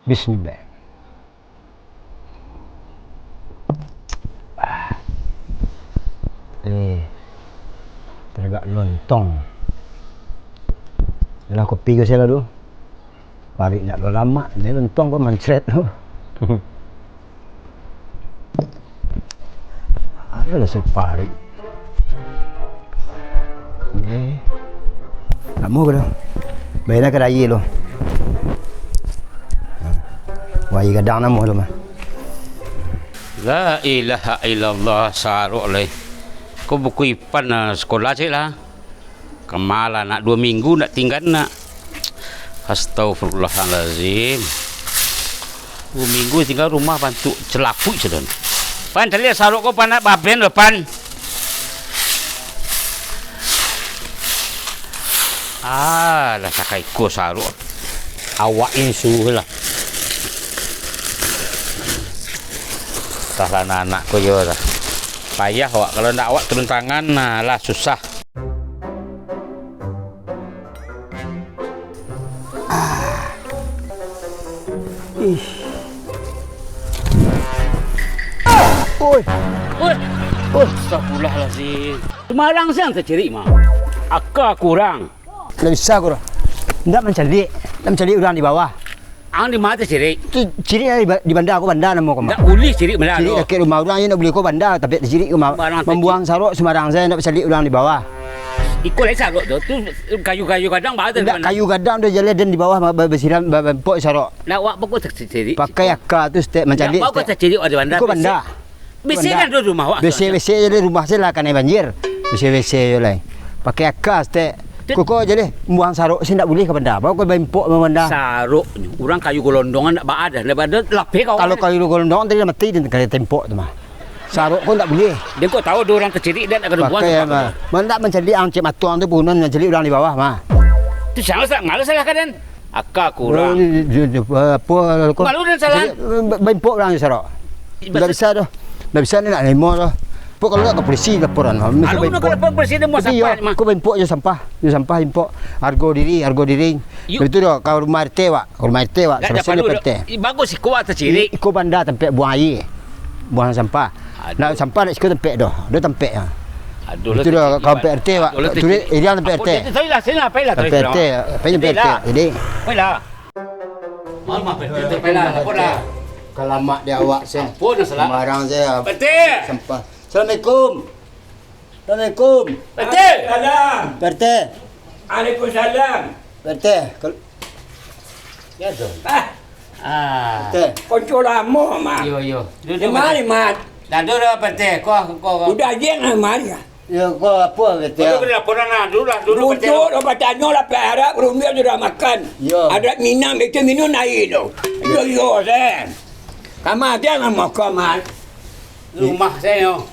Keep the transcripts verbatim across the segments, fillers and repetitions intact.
Bismillah. Ah. Eh, tagak lontong. Lah, kopi ko salah tu. Parik ndak lo lamak, ni lontong ko mancret tu. Alah, suparik. Eh. Lamo ko tu. Baiklah, ka dayie lo. Wai gadang namo lo mah. La ilaha illallah, sarok lai. Ko buku Ipan, ah, sekolah cik lah. Kamalah nak duo minggu ndak tingga nak. Astagfirullahalazim. Duo minggu tingga rumah bantuak calapuik sudah. Pan, caliak sarok ko, Pan, nak baben lo, Pan. Ah, lah sakai ko sarok. Awak ni suruh lah. Entahlah anak-anak ko yo lah. Payah awak, kalau ndak awak turun tangan, nah lah susah. Ah. Ih. Ah! Oi. Oi. Oi. Astagfirullahalazim. Sumarang siang tacirik mah. Aka kurang. Ndak bisa, Guru. Ndak mancaliak. Ndak mancaliak urang di bawah. Ang di ma tacirik? Tu cirik di ba-, di banda, ko banda namo ko mah. Ndak buliah cirik banda tu. Cirik dakek rumah urang, iyo ndak buliah, ko banda, tapi cirik ko mah. Mambuang sarok sumarang sajo, ndak mancaliak urang di bawah. Iko lai sarok tu, tu kayu-kayu gadang baa tu. Ndak, kayu gadang tu jaleh den di bawah ba-, ba-, basiram, ba-, ba-, empok sarok. Ndak, awak pokok tacirik. Pakai aka tu, stek mancaliak. Ndak, awak stek tacirik di banda. Iko banda. Bisi kan tu rumah awak? Bisi-bisi je deh rumah se lah kanai banjir. Bisi-bisi je lai. Pakai aka stek. Koko je deh, buang sarok se ndak buliah ka banda. Baa ko baimpok ka banda? Saroknyo, urang kayu golondongan ndak baa doh, ndak baa doh, lapeh ka awak. Kalau kayu golondongan tadi lah mati den kali taimpok tu mah. Sarok ko ndak buliah. Den kok tahu doh urang tacirik, den nak kena buang. Pakai sarok mah. Mah ndak mancaliak ang cek mato ang tu, punan mancaliak urang di bawah mah. Tu siapa sa-, malah salah ka den? Aka kurang. Eh, je, je, eh, apo, ko. Malu dan salah. Jadi, eh, ba-, baimpok urang jo sarok. Ndak bisa doh. Ndak bisa ni nak nimo doh. Pok kalau ndak ka polisi laporan. Mesti baimpok. Kalau ndak ka lapor polisi, dia mau sampah ni mah. Ko baimpok jo sampah. Jo sampah impok. Hargo diri, hargo diri. Yuk. Itu doh, ka rumah R T, Wak. Ka rumah R T, Wak. Sampai-sampai dapek R T. Bagus iko, Wak, tacirik. I-, iko banda tampek buang aia. Buang sampah. Aduh. Ndak sampah ndak siko tampek doh. Ado tampek ah. Aduh, itu lah, doh, tampek R T, Wak. Aduh, lah, tu tampek R T. Tampek R T, pailah. Jadi, pailah, lapor lah. Kalamak di awak se. Ampun, salah. Sembarang se. Pak R T. Sampah. Assalamualaikum. Assalamualaikum. Pak R T. Salam. Pak R T. Waalaikumsalam. Pak R T. Kal- Ya, Don. Ah. Ah. Pak R T. Konco lamo, Mat. Iyo, iyo. Duduak, Mat. Di ma, Mat? Dah duduak, Pak R T. Ko, ko, ko. Udah, jangan mari, ah. Yo, ko apo, Pak R T? Aduh, kena laporan, ah. Duduklah, duduk, Pak R T. Duduk, lah, batanyo lah, Pak, arak rumah sudah makan. Yo. Arak Minang, itu minum air tu. Yo, yo, sen. Kama dia nak makan, Mat. Rumah saya, yo.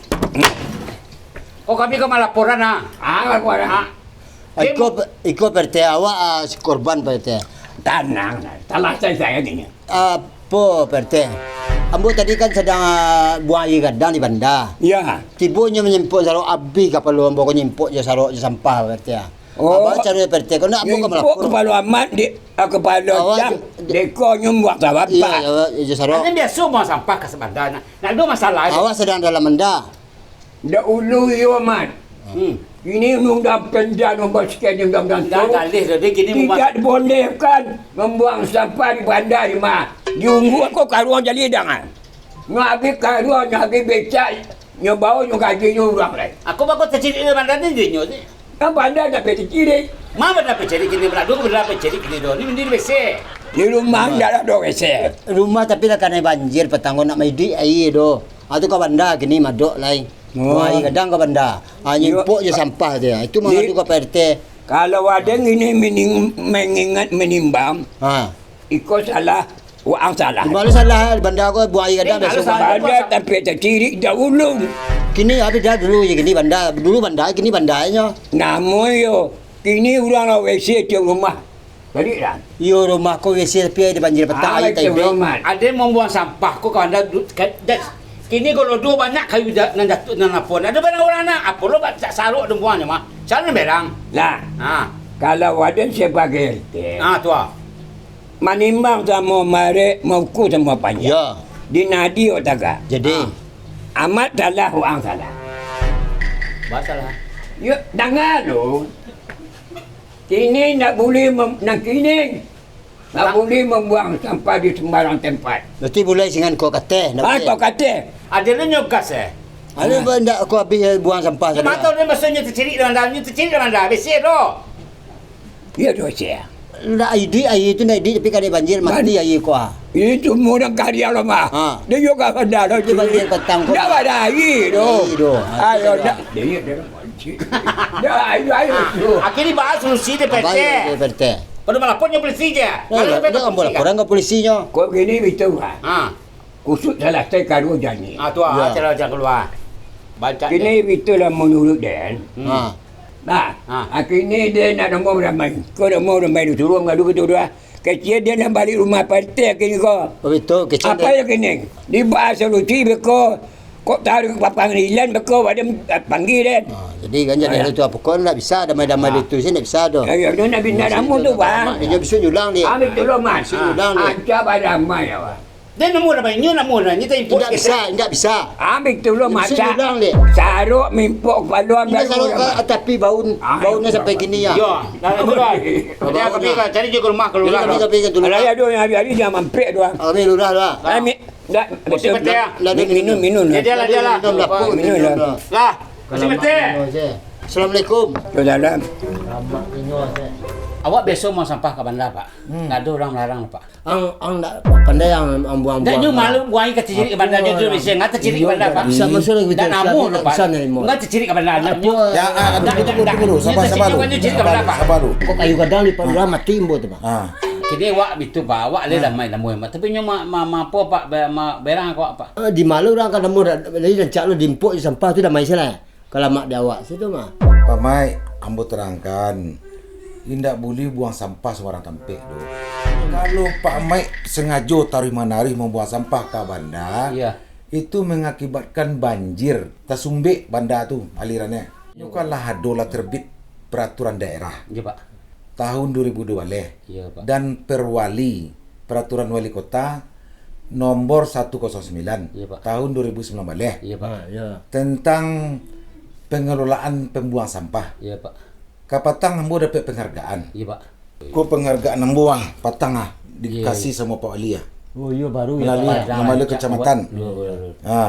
Ko kami ka malaporan, ah. Ah, laporan. Ah. Iko, iko Pak R T awak, ah, si korban Pak R T. Tanang, salah saya, saya ni. Apo Pak R T? Ambo tadi kan sadang, ah, buang aia gadang di banda. Ya. Tibonyo manyimpok sarok, abih kapalo ambo ko nyimpok jo sarok jo sampah Pak R T. Oh. Abah caro Pak R T, ko nak ambo ka malapor. Nyimpok kapalo Amat di, ah, kapalo Cang, di-, dekonyo buang sampah. Iya, iya, iya, sarok. Kan biaso buang sampah ka sabanda, nak, nak ado masalah. Awak sadang dalam banda. Dahulu iyo, Mat. Hmm. Kini undang-undang penda nombor sekian, undang-undang tu tidak dibolehkan membuang sampah di bandar, Mat. Diunggua ko karuang jali dangan. Nyo abih karuang, nyo abih becak, nyo bawa, nyo gaji nyo urang lai. Aku bagus tacirik di bandar ni, dinyo ni. Kan bandar dah tacirik. Ma bandar tacirik kini, bandar tacirik kini doh. Ni mending besek. Di rumah ndak ado besek. Rumah tapi lah kanai banjir, patang ko nak maiduik aia doh. Ah, tu ka banda kini madok lai. Oh. Buang aia gadang ka banda. Ah, nyimpok jo sampah tu. Itu mangadu ka Pak R T. Kalau ado ngini mening-, mengingat menimbang, ha, iko salah, waang salah. Di ma salah? Banda ko buang aia gadang biaso. Banda tapi tacirik dahulu. Kini abih dah dulu je kini banda. Dulu banda, kini banda nyo. Namo yo, kini urang lah W C tiok rumah. Jadi lah. Iyo, rumah ko W C tapi aia banjir patang, aia taibek. Ado mambuang sampah ko ka banda du-, ka, da-, kini ko lodo banyak kayu ja-, nan jatuah nan apo. Ado barang urang nak, apo lo ba-, sa-, sarok ado buangnyo mah. Salah barang. Lah. Ha. Kalau ado sabagai R T. Ha, tu ah. Manimbang samo marek, maukur samo panjang. Yo. Di nadi awak tagak. Jadi? Ah. Amat salah, urang salah. Ba salah. Yo, danga lo. Kini ndak buliah mem-, nan kini ndak buliah mambuang sampah di sumbarang tempat. Berarti mulai sinan kok kateh, ndak Ah, buliah? Kok kateh. Ado lo nyo gas, eh? Ado ba ndak kok abih buang sampah Nyo tadi, mato ah? Nyo maksudnyo tacirik dalam dalam, nyo tacirik dalam dalam, bisi tu. Iyo doh, Cik. Ndak iduik, aia tu ndak iduik, tapi kadek banjir, mati aia ko, ah. Itu murang kari Allah mah. Ha. Dia juga kada ada, Dia Cik. Banjir patang ko. Ndak ada aia tu. Aia tu. Ayo, ndak. Dia, dia, ndak, ayo, ayo, tu. Ah, akhirnyo bahas solusi di Apa P T. Yang di P T? Pada malapornyo polisi je. Nah, Kalau dia, sampai dia ke ambo polisi, laporan kan? Ke polisinyo. Kok gini, betul, ah? Ha. Kusuk salasai karuah jani. Ah, tu, ah, Ya. Cara jalan keluar. Bancak Kini deh. Bitulah menurut den. Hmm. Ha. Nah, Ha. Akhirnya dia nak nemu ramai. Kau nemu ramai tu, suruh mengadu ke tu dah. Kecil dia nak balik rumah partai akhirnya kau. Oh, betul, kecil Apa dia. Yang kini? Di bahas solusi beko. Kok taruh ke panggilan beko, ada panggil den. Ha, jadi kan jadi Ah, ya. Hari tu apa kau nak bisa damai-damai Ah. Dia tu sih nak bisa tu. Ya, ya, dia nak bina Masih nama tu, tu, Bang. Dia bisa julang dia. Ambil tolong, Mas. Bisa julang dia. Aja pada ramai ya, Bang. Dia nemu dah, Bang. Nyo nemu dah. Nyo tak import Indak bisa, indak bisa. Ambil tu lo Bisa macam. Diulang, dek. Sarok mimpok kepala Indak ambil sarok orang. Ka, tapi baun, Ah, baunnya sampai kini ya. Yo, dah, dah, dah. Dia Baunnya. Kami ka cari juga rumah kalau Jadi orang. Kami ka pergi ke dulu. Alah, ya, dia yang hari-hari dia mampir tu, ah. Kami lurah lah. Kami, dah, Mesti betul, betul, ya. Minum, minum, minum. Dia, dia lah, dia lah. Minum lah, Minum minum lah. Lah. Mesti betul. Assalamualaikum. Waalaikumsalam. Awak biasa mau sampah ke bandar, Pak? Hmm. Tak ada orang melarang, Pak. Ang, ang ndak pandai ang, ang buang-buang. Ndak, nyo malu buang ka tacirik ka bandar, nyo tu bisi, ngata tacirik ka bandar, Pak. Bisa masuk lagi. Ndak namo tu, Pak. Ngata tacirik ka bandar. Apa? Ya, ah, tunggu, tunggu, tunggu dulu. Sabar, sabar dulu. Nyo tacirik ka bandar, Pak. Sabar dulu. Kok kayu gadang di parulah mati imbo tu, Pak. Ah. Kini awak bitu, Pak. Awak leh damai namo, Pak. Tapi nyo ma, ma, ma apo, Pak? Be, ma, berang awak, Pak. Ah, di malu urang ka namo, jadi rancak lo diimpok di sampah tu damai salah. Kalamak di awak situ mah. Pak Maik, ambo terangkan, indak buliah buang sampah sembarang tampek doh. Kalau Pak Maik sengajo taruih manaruih mambuang sampah ka banda, Iya. itu mengakibatkan banjir, tasumbek banda tu alirannyo. Nyo kan lah ado lah terbit peraturan daerah. Iya, Pak. tahun dua ribu dua baleh Iya, Pak. dan Perwali, Peraturan Wali Kota Nombor satu kosong sembilan Iya, Pak. tahun dua ribu sembilan baleh Iya, Pak. Ah, ya. tentang pengelolaan pembuang sampah. Iya, Pak. Kapatang ambo dapek penghargaan. Iya, Pak. Ko penghargaan ambo ah, patang ah, Iya, dikasih iya. sama Pak Wali ah. Oh, iya, baru ya, Melalui Pak. Kepala Kecamatan. Iya, iya, iya. Ha.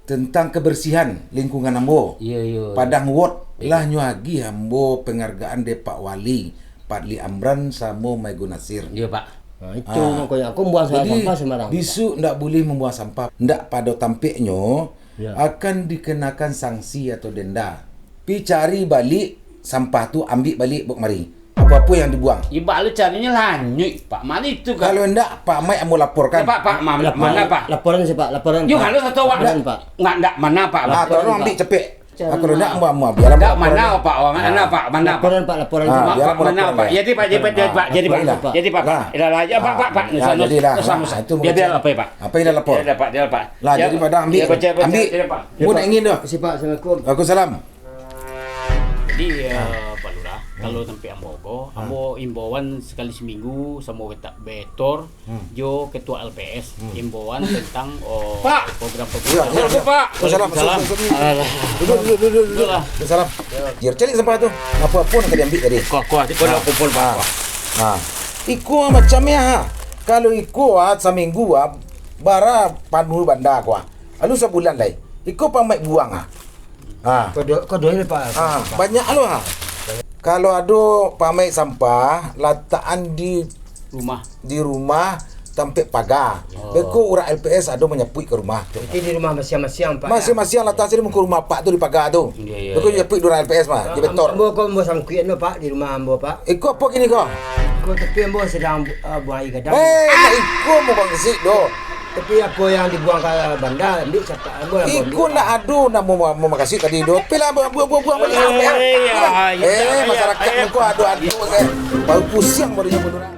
tentang kebersihan lingkungan ambo. Iyo, iyo. Padang Ward Iyo. lah nyo agih ambo penghargaan dek Pak Wali, Padli Amran samo Maigo Nasir. Iyo, Pak. Nah, itu Ah. makonyo aku buang Jadi, sampah sembarang. Bisuak ndak buliah mambuang sampah. Ndak pado tampeknyo Iyo. akan dikenakan sanksi atau denda. Pi cari baliak sampah tu, ambiak baliak, baok mari. Apo-apo yang dibuang. Ibarat lu carinyo lanyuik, Pak. Mano itu, Kak? Kalau indak, Pak Maik ambo laporkan. Ya, Pak, Pak, ma-, Laporan, mana, Pak? laporan sih, Pak. Laporan, Yo, Pak. Kalau satu awak Laporan, Pak. nggak, ndak mana, Pak? Ah, Laporan, tolong Pak. ambiak capek. Ah, kalau ndak, ambo, ambo, biar ambo Ndak laporan mana, lah. Pak? Awak mana, Ah. Pak? Mana, Laporan, Pak? Pak. Laporan, Ah, Pak. biar ambo Mana, laporan Pak? lah. Jadi, Pak, jadi, Pak, jadi, Ah, Pak, jadi, Pak. baiklah. Jadi, Pak, Pak. Lah. Ilah lah, ya, Pak, Pak, Pak. Lah, Nusa, Nusa, jadilah. Nusa, Lah, Nusa. itu Dia, biar macam apa, ya, Pak? Apa yang dah lapor? Dia, Pak, dia, Pak. Lah, Dia, jadi Pak. Pak dah ambil, Dia, Pak, dia, Pak, ambil. dia, Pak. Ambo nak ingin tu. Terima kasih, Pak. Assalamualaikum. Waalaikumsalam. Jadi, eh, Pak Lurah, kalau tampek ambo ko, ambo imbauan sakali saminggu samo ketak betor jo ketua L P S, imbauan tentang, oh, Pak! program-program. Iya, iya, iya. Pak! Waalaikumsalam. Waalaikumsalam. Alah. Duduk, duduk, duduk, duduk. Duduklah. Waalaikumsalam. Cari sampah tu. Apo-apo nak kalian ambil tadi? Ko, ko, ko, Ha. kumpul, Pak. Ha. Iko macam ni, ha. Kalau iko, ha, saminggu, ha, bara panuah banda ko, ha. Lalu sabulan lai. Iko pamaik buang, ha. Ha. Kau do-, kau doain, Pak. Ha, banyak lo, ha. Kalau ado pamaik sampah, latakan di Rumah. di rumah, tampek paga. Oh. Beko urang L P S ado manyapuik ka rumah. Berarti di rumah masiang-masiang, Pak, ya? Masiang-masiang latak sini muko rumah Pak tu di paga tu. Iya, iya, Beko iya. nyapuik di urang L P S mah, Ah, di betor. ambo ko ambo sangkuik no, Pak, di rumah ambo, Pak. Iko apo kini ko? Ko tapi ambo sedang, ah, buang air gadang. Eh, nak iko mau bangkit doh. Tapi apo yang dibuang ka banda, ambil siapa? Ambo lah Iko buang. nak ado nak mau, mau makasih tadi doh. Tapi lah buang, buang, buang, buang balik. Eh, Apa? ya, Apa? ya, Eh, ya, masyarakat ya. muko ado ado saya. Baru pusing baru nyebut orang.